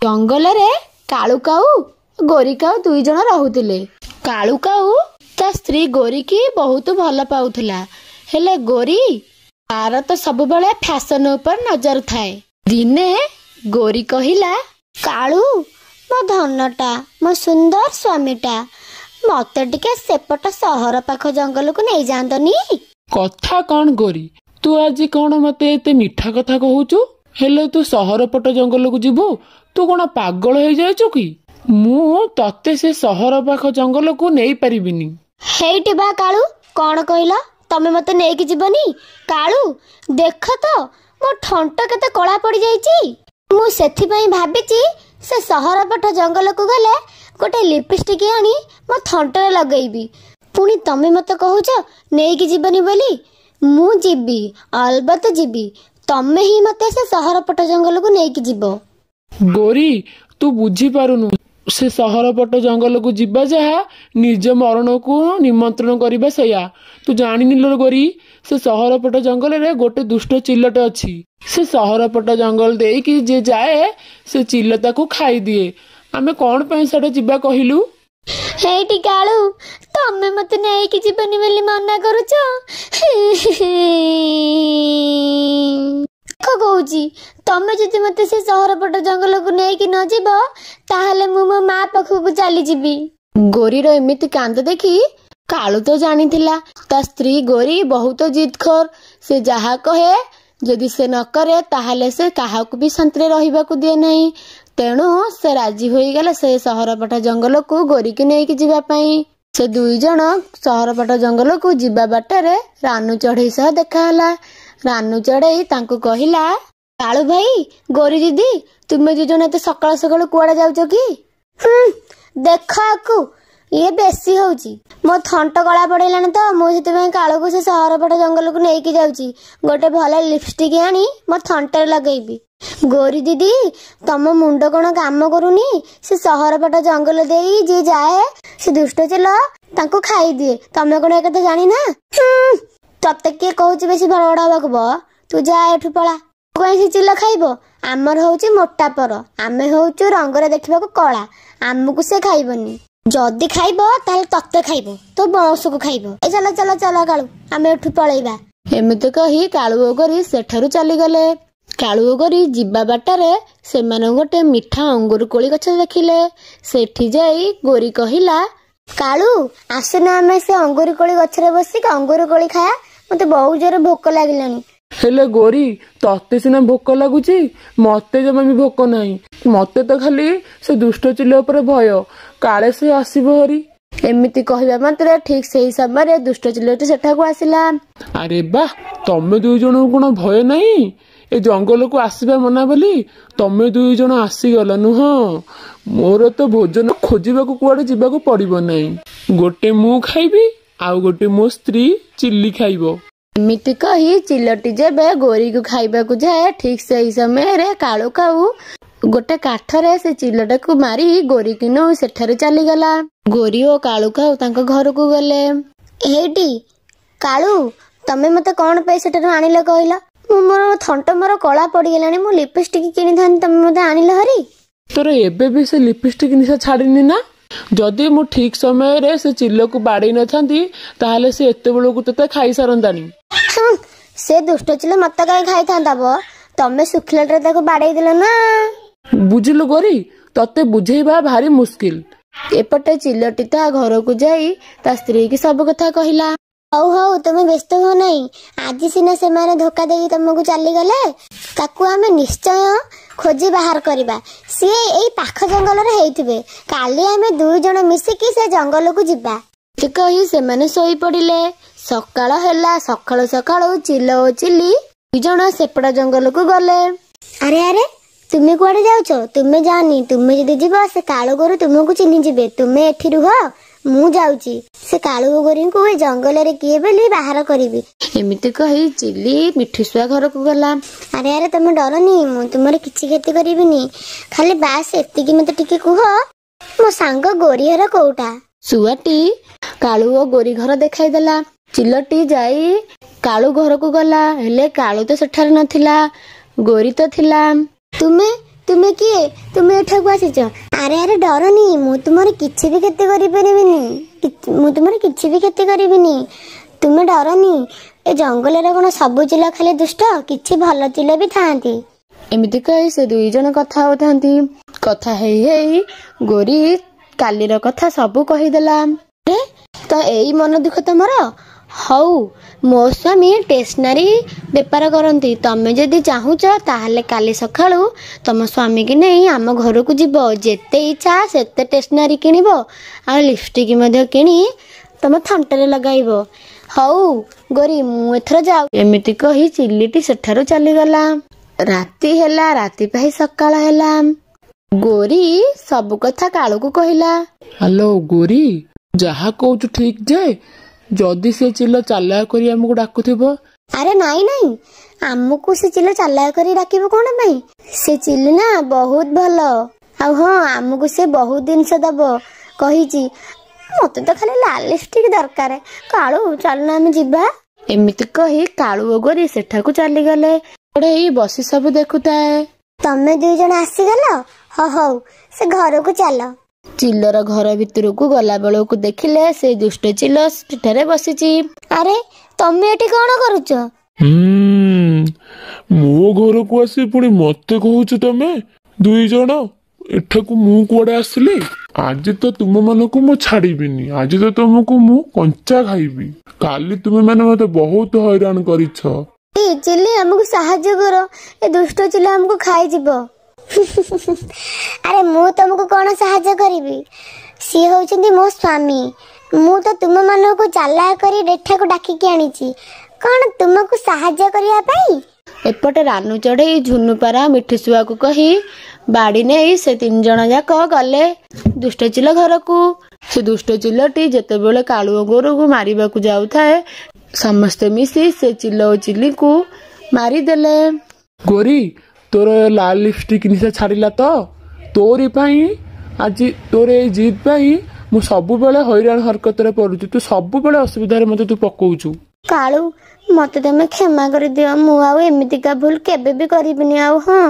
ଜଙ୍ଗଲରେ କାଳୁ କାଉ ଗୋରି କାଉ ଦୁଇ ଜଣ ରହୁଥିଲେ। କାଳୁ କାଉ ତା ସ୍ତ୍ରୀ ଗୋରିକି ବହୁତ ଭଲ ପାଉଥିଲା। ହେଲେ ଗୋରି ତାର ତ ସବୁବେଳେ ଫ୍ୟାସନ ଉପରେ ନଜର ଥାଏ। ଦିନେ ଗୋରି କହିଲା, କାଳୁ, ମୋ ଧନଟା, ମୋ ସୁନ୍ଦର ସ୍ୱାମୀଟା, ମତେ ଟିକେ ସେପଟ ସହର ପାଖ ଜଙ୍ଗଲକୁ ନେଇଯାଆନ୍ତନି। କଥା କଣ ଗୋରି, ତୁ ଆଜି କଣ ମତେ ଏତେ ମିଠା କଥା କହୁଛୁ? ହେଲେ ତୁ ସହର ପଟ ଜଙ୍ଗଲକୁ ଯିବୁ? ତୁ କଣ ପାଗଳ ହେଇଯାଇଛୁ କି? ମୁଁ ତତେ ସେ ସହର ପାଖ ଜଙ୍ଗଲକୁ ନେଇପାରିବିନି। ହେଇଟି ବା କାଳୁ, କଣ କହିଲ? ତମେ ମତେ ନେଇକି ଯିବନି? କାଳୁ, ଦେଖ ତ ମୋ ଥଣ୍ଟ କେତେ କଳା ପଡିଯାଇଛି। ମୁଁ ସେଥିପାଇଁ ଭାବିଛି ସେ ସହର ପଟ ଜଙ୍ଗଲକୁ ଗଲେ ଗୋଟେ ଲିପଷ୍ଟିକ ଆଣି ମୋ ଥଣ୍ଟରେ ଲଗେଇବି। ପୁଣି ତମେ ମତେ କହୁଛ ନେଇକି ଯିବନି ବୋଲି? ମୁଁ ଯିବି, ଅଲବତ ଯିବି। ତମେ ହିଁ ମତେ ସେ ସହର ପଟ ଜଙ୍ଗଲକୁ ନେଇକି ଯିବ। ଗୋରି, ତୁ ବୁଝିପାରୁନୁ, ସେ ସହର ପଟ ଜଙ୍ଗଲକୁ ଯିବା ଯାହା ନିଜ ମରଣକୁ ନିମନ୍ତ୍ରଣ କରିବା ସେଇଆ। ତୁ ଜାଣିନି ଲୋ ଗୋରି, ସେ ସହର ପଟ ଜଙ୍ଗଲରେ ଗୋଟେ ଦୁଷ୍ଟ ଚିଲଟେ ଅଛି। ସେ ସହର ପଟ ଜଙ୍ଗଲ ଦେଇକି ଯିଏ ଯାଏ ସେ ଚିଲ ତାକୁ ଖାଇଦିଏ। ଆମେ କଣ ପାଇଁ ସେଟା ଯିବା କହିଲୁ? ହେଇଟି କାଳୁ, ତମେ ମତେ ନେଇକି ଯିବନି ବୋଲି ମନା କରୁଛ? ଦେଖ କହୁଛି, ତମେ ଯଦି ମତେ ସେ ସହର ପଟ ଜଙ୍ଗଲକୁ ନେଇକି ନ ଯିବ ତାହେଲେ ମୁଁ ମୋ ମା ପାଖକୁ ଚାଲିଯିବି। ଗୋରିର ଏମିତି କାନ୍ଦ ଦେଖି କାଳୁ ତ ଜାଣିଥିଲା ତା ସ୍ତ୍ରୀ ଗୋରି ବହୁତ ଜିଦଖୋର। ସେ ଯାହା କହେ ଯଦି ସେ ନ କରେ ତାହେଲେ ସେ କାହାକୁ ବି ଶାନ୍ତିରେ ରହିବାକୁ ଦିଏ ନାହିଁ। ତେଣୁ ସେ ରାଜି ହୋଇଗଲା ସେ ସହର ପଟ ଜଙ୍ଗଲକୁ ଗୋରିକି ନେଇକି ଯିବା ପାଇଁ। ସେ ଦୁଇ ଜଣ ସହର ପଟ ଜଙ୍ଗଲକୁ ଯିବା ବାଟରେ ରାନୁ ଚଢେଇ ସହ ଦେଖାହେଲା। ରାନୁ ଚଢେଇ ତାଙ୍କୁ କହିଲା, କାଳୁ ଭାଇ, ଗୋରି ଦିଦି, ତୁମେ ଦି ଜଣ ଏତେ ସକାଳୁ ସକାଳୁ କୁଆଡେ ଯାଉଛ କି? ହୁଁ, ଦେଖ ଆକୁ, ଇଏ ବେଶୀ ହଉଛି। ମୋ ଥଣ୍ଟ କଳା ପଡିଲାଣି ତ ମୁଁ ସେଥିପାଇଁ କାଳୁକୁ ସେ ସହର ପଟ ଜଙ୍ଗଲକୁ ନେଇକି ଯାଉଛି। ଗୋଟେ ଭଲ ଲିପଷ୍ଟିକ ଆଣି ମୋ ଥଣ୍ଟରେ ଲଗେଇବି। ଗୋରି ଦିଦି, ତମ ମୁଣ୍ଡ କଣ କାମ କରୁନି? ସେ ସହର ପଟ ଜଙ୍ଗଲ ଦେଇ ଯିଏ ଯାଏ ସେ ଦୁଷ୍ଟ ଚିଲ ତାଙ୍କୁ ଖାଇଦିଏ। ତମେ କଣ ଏକଥା ଜାଣିନା? ତତେ କିଏ କହୁଛି ବେଶୀ ବଡ ବଡ ହବାକୁ? ବ ତୁ ଯା ଏଠୁ ପଳା। କାଇଁ ସେ ଚିଲ ଖାଇବ? ଆମର ହଉଛି ମୋଟା ପର, ଆମେ ହଉଛୁ ରଙ୍ଗରେ ଦେଖିବାକୁ କଳା, ଆମକୁ ସେ ଖାଇବନି। ଯଦି ଖାଇବ ତାହେଲେ ତତେ ଖାଇବ, ତୋ ବଂଶକୁ ଖାଇବ। ଏ ଚାଲ ଚାଲ ଚାଲ କାଳୁ, ଆମେ ଏଠୁ ପଳେଇବା। ଏମିତି କହି କାଳୁ ଓ ଗୋରି ସେଠାରୁ ଚାଲିଗଲେ। କାଳୁ ଓ ଗୋରି ଯିବା ବାଟରେ ସେମାନେ ଗୋଟେ ମିଠା ଅଙ୍ଗୁର କୋଳି ଗଛ ଦେଖିଲେ। ସେଠି ଯାଇ ଗୋରି କହିଲା, କାଳୁ, ଆସୁନ ଆମେ ସେ ଅଙ୍ଗୁର କୋଳି ଗଛରେ ବସିକି ଅଙ୍ଗୁର କୋଳି ଖାଇବା, ମତେ ବହୁତ ଜୋରେ ଭୋକ ଲାଗିଲାଣି। ହେଲେ ଗୋରି, ତତେ ସିନା ଭୋକ ଲାଗୁଛି, ମତେ ଜମା ବି ଭୋକ ନାହିଁ। ମତେ ତ ଖାଲି ସେ ଦୁଷ୍ଟ ଚିଲ ଉପରେ ଭୟ, କାଳେ ସେ ଆସିବ ହରି। ଏମିତି କହିବା ମାତ୍ରେ ଠିକ ସେଇ ସମୟରେ ଦୁଷ୍ଟ ଚିଲଟି ସେଠାକୁ ଆସିଲା। ଆରେ ବା, ତମେ ଦୁଇ ଜଣଙ୍କୁ କଣ ଭୟ ନାହିଁ? ଏ ଜଙ୍ଗଲକୁ ଆସିବା ମନା ବୋଲି ତମେ ଦୁଇ ଜଣ ଆସିଗଲ ନୁହଁ? ମୋର ତ ଭୋଜନ ଖୋଜିବାକୁ କୁଆଡେ ଯିବାକୁ ପଡିବ ନାହିଁ। ଗୋଟେ ମୁଁ ଖାଇବି ଆଉ ଗୋଟେ ମୋ ସ୍ତ୍ରୀ ଚିଲି ଖାଇବ। ଏମିତି କହି ଚିଲଟି ଯେବେ ଗୋରିକୁ ଖାଇବାକୁ ଯାଏ, ଠିକ ସେଇ ସମୟରେ କାଳୁ କାଉ ଗୋଟେ କାଠରେ ସେ ଚିଲଟାକୁ ମାରି ଗୋରିକି ନେଇ ସେଠାରୁ ଚାଲିଗଲା। ଗୋରି ଓ କାଳୁ କାଉ ତାଙ୍କ ଘରକୁ ଗଲେ। ହେଇଟି କାଳୁ, ତମେ ମତେ କଣ ପାଇଁ ସେଠାରୁ ଆଣିଲ କହିଲ? ମୁଁ ମୋର ଥଣ୍ଟ ମୋର କଳା ପଡିଗଲାଣି, ମୁଁ ଲିପଷ୍ଟିକ କିଣିଥାନ୍ତି, ତମେ ମତେ ଆଣିଲ ହରି। ତୋର ଏବେ ବି ସେ ଲିପଷ୍ଟିକ ନିଶା ଛାଡିନି ନା? ଯଦି ମୁଁ ଠିକ ସମୟରେ ସେ ଚିଲକୁ ବାଡେଇ ନଥାନ୍ତି ତାହେଲେ ସେ ଏତେବେଳକୁ ତତେ ଖାଇସାରନ୍ତାଣି। ସେ ଦୁଷ୍ଟ ଚିଲ ମତେ କାହିଁ ଖାଇଥାନ୍ତା ବ? ତମେ ଶୁଖିଲାଟାରେ ତାକୁ ବାଡେଇ ଦେଲ ନା। ବୁଝିଲୁ ଗୋରି, ତତେ ବୁଝେଇବା ଭାରି ମୁସ୍କିଲ। ଏପଟେ ଚିଲଟି ତା ଘରକୁ ଯାଇ ତା ସ୍ତ୍ରୀ କି ସବୁ କଥା କହିଲା। ହଉ ହଉ, ତମେ ବ୍ୟସ୍ତ ହୁଅ ନାହିଁ। ଆଜି ସିନା ସେମାନେ ଧୋକା ଦେଇକି ତମକୁ ଚାଲିଗଲେ, ତାକୁ ଆମେ ନିଶ୍ଚୟ ଖୋଜି ବାହାର କରିବା। ସିଏ ଏଇ ପାଖ ଜଙ୍ଗଲରେ ହେଇଥିବେ। କାଲି ଆମେ ଦୁଇ ଜଣ ମିଶିକି ସେ ଜଙ୍ଗଲକୁ ଯିବା। କହି ସେମାନେ ଶୋଇପଡିଲେ। ସକାଳ ହେଲା। ସକାଳୁ ସକାଳୁ ଚିଲ ଓ ଚିଲି ଦୁଇ ଜଣ ସେପଟ ଜଙ୍ଗଲକୁ ଗଲେ। ଆରେ ଆରେ, ତୁମେ କୁଆଡେ ଯାଉଛ? ତୁମେ ଯାଅନି। ତୁମେ ଯଦି ଯିବ ସେ କାଳୁ ଗୋରୁ ତୁମକୁ ଚିହ୍ନି ଯିବେ। ତୁମେ ଏଠି ରୁହ, ମୁଁ ଯାଉଛି ସେ କାଳୁ ଗୋରିଙ୍କୁ ଏ ଜଙ୍ଗଲରେ କିଏ ବୋଲି ବାହାର କରିବି। ଏମିତି କହି ଚିଲି ମିଠୁ ଶୁଆ ଘରକୁ ଗଲା। ଆରେ ଆରେ, ତମେ ଡରନି, ମୁଁ ତୁମର କିଛି କ୍ଷତି କରିବିନି। ଖାଲି ବାସ୍ ଏତିକି ମତେ ଟିକେ କୁହ, ମୋ ସାଙ୍ଗ ଗୋରି ଘର କୋଉଟା? ଶୁଆଟି କାଳୁ ଓ ଗୋରି ଘର ଦେଖାଇଦେଲା। ଚିଲଟି ଯାଇ କାଳୁ ଘରକୁ ଗଲା। ହେଲେ କାଳୁ ତ ସେଠାରେ ନଥିଲା, ଗୋରି ତ ଥିଲା। ତୁମେ ତୁମେ କିଏ? ତୁମେ ଏଠାକୁ ଆସିଛ? ଆରେ ଆରେ ଡରନି, ମୁଁ ତୁମର କିଛି ବି କ୍ଷତି କରିପାରିବିନି। ମୁଁ ତୁମର କିଛି ବି କ୍ଷତି କରିବିନି, ତୁମେ ଡରନି। ଏ ଜଙ୍ଗଲରେ କଣ ସବୁ ଚିଲ ଖାଲି ଦୁଷ୍ଟ? କିଛି ଭଲ ଚିଲ ବି ଥାଆନ୍ତି। ଏମିତି କହି ସେ 2 ଜଣ କଥା ହଉଥାନ୍ତି। କଥା ହେଇ ହେଇ ଗୋରୀ କାଲିର କଥା ସବୁ କହିଦେଲା। ଆରେ, ତ ଏଇ ମନ ଦୁଃଖ ତମର? ହଉ, ମୋ ସ୍ୱାମୀ ଷ୍ଟେସନାରୀ ବେପାର କରନ୍ତି। ତମେ ଯଦି ଚାହୁଁଛ, ତାହେଲେ କାଲି ସକାଳୁ ତମ ସ୍ୱାମୀକି ନେଇ ଆମ ଘରକୁ ଯିବ। ଯେତେ ଇଚ୍ଛା ସେତେ ଷ୍ଟେସନାରୀ କିଣିବ ଆଉ ଲିପଷ୍ଟିକ୍ ମଧ୍ୟ କିଣି ତମ ଥଣ୍ଟରେ ଲଗାଇବ। ହଉ ଗୋରୀ, ମୁଁ ଏଥର ଯାଉ। ଏମିତି କହି ଚିଲିଟି ସେଠାରୁ ଚାଲିଗଲା। ରାତି ହେଲା, ରାତି ପାହି ସକାଳ ହେଲା। ଗୋରୀ ସବୁ କଥା କାଳୁକୁ କହିଲା। ହ୍ୟାଲୋ ଗୋରୀ, ଯାହା କହୁଛୁ ଠିକ ଯେ, ଯଦି ସେ ଚିଲ ଚାଲାକ କରି ଆମକୁ ଡାକୁଥିବ? ଆରେ ନାଇଁ ନାଇଁ, ଆମକୁ ସେ ଚିଲ ଚାଲାକ କରି ଡାକିବ କଣ ପାଇଁ? ସେ ଚିଲି ନା ବହୁତ ଭଲ। ଆଉ ହଁ, ଆମକୁ ସେ ବହୁତ ଜିନିଷ ଦବ କହିଛି। ମତେ ତ ଖାଲି ଲାଲ ଲିପଷ୍ଟିକ୍ ଦରକାର। କାଳୁ, ଚାଲୁନ ଆମେ ଯିବା। ଏମିତି କହି କାଳୁ ଓ ଗୋରୀ ସେଠାକୁ ଚାଲିଗଲେ। ଚଢେଇ ବସି ସବୁ ଦେଖୁଥାଏ। ତମେ 2 ଜଣ ଆସିଗଲ? ହଉ ହଉ, ସେ ଘରକୁ ଚାଲ। ଚିଲର ଘର ଭିତରକୁ ଗଲା ବେଳକୁ ଦେଖିଲେ ସେ ଦୁଷ୍ଟ ଚିଲ ସେଠାରେ ବସିଛି। ଆରେ, ତମେ ଏଠି କଣ କରୁଛ? ହୁଁ ମୋ ଘରକୁ ଆସି ପୁଣି ମତେ କହୁଛ ତମେ 2 ଜଣ ଏଠାକୁ ମୁଁ କୁଆଡେ ଆସିଲି? ଆଜି ତ ତୁମମାନଙ୍କୁ ମୁଁ ଛାଡିବିନି। ଆଜି ତ ତୁମକୁ ମୁଁ କଞ୍ଚା ଖାଇବି। କାଲି ତୁମେ ମାନେ ମତେ ବହୁତ ହଇରାଣ କରିଛ। ଏ ଚିଲି, ଆମକୁ ସାହାଯ୍ୟ କର, ଏ ଦୁଷ୍ଟ ଚିଲ ଆମକୁ ଖାଇଯିବ। ଆରେ, ମୁଁ ତମକୁ କଣ ସାହାଯ୍ୟ କରିବି? ସିଏ ହଉଛନ୍ତି ମୋ ସ୍ୱାମୀ। ମୁଁ ତ ତୁମମାନଙ୍କୁ ଚାଲାକ କରି ଏଠାକୁ ଡାକିକି ଆଣିଛି କଣ ତୁମକୁ ସାହାଯ୍ୟ କରିବା ପାଇଁ। ଏପଟେ ରାନୁ ଚଢେଇ ଝୁନୁପାରା ମିଠି ଶୁଆକୁ କହି ବାଡି ନେଇ ସେ 3 ଜଣ ଯାକ ଗଲେ ଦୁଷ୍ଟ ଚିଲ ଘରକୁ। ସେ ଦୁଷ୍ଟ ଚିଲଟି ଯେତେବେଳେ କାଳୁ ଓ ଗୋରୁକୁ ମାରିବାକୁ ଯାଉଥାଏ, ସମସ୍ତେ ମିଶି ସେ ଚିଲ ଓ ଚିଲିକୁ ମାରିଦେଲେ। ଗୋରୀ, ତୋର ଏ ଲାଲ ଲିପଷ୍ଟିକ ନିଶା ଛାଡିଲା ତ? ତୋରି ପାଇଁ ଆଜି, ତୋର ଏଇ ଜିଦ୍ ପାଇଁ ମୁଁ ସବୁବେଳେ ହଇରାଣ ହରକତରେ ପଡୁଛି। ତୁ ସବୁବେଳେ ଅସୁବିଧାରେ ମତେ ତୁ ପକଉଛୁ। କାଳୁ, ମତେ ତମେ କ୍ଷମା କରିଦିଅ। ମୁଁ ଆଉ ଏମିତିକା ଭୁଲ କେବେ ବି କରିବିନି। ଆଉ ହଁ,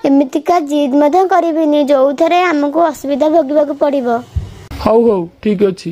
ଏମିତିକା ଜିଦ୍ ମଧ୍ୟ କରିବିନି ଯୋଉଥିରେ ଆମକୁ ଅସୁବିଧା ଭୋଗିବାକୁ ପଡିବ। ହଉ ହଉ, ଠିକ ଅଛି।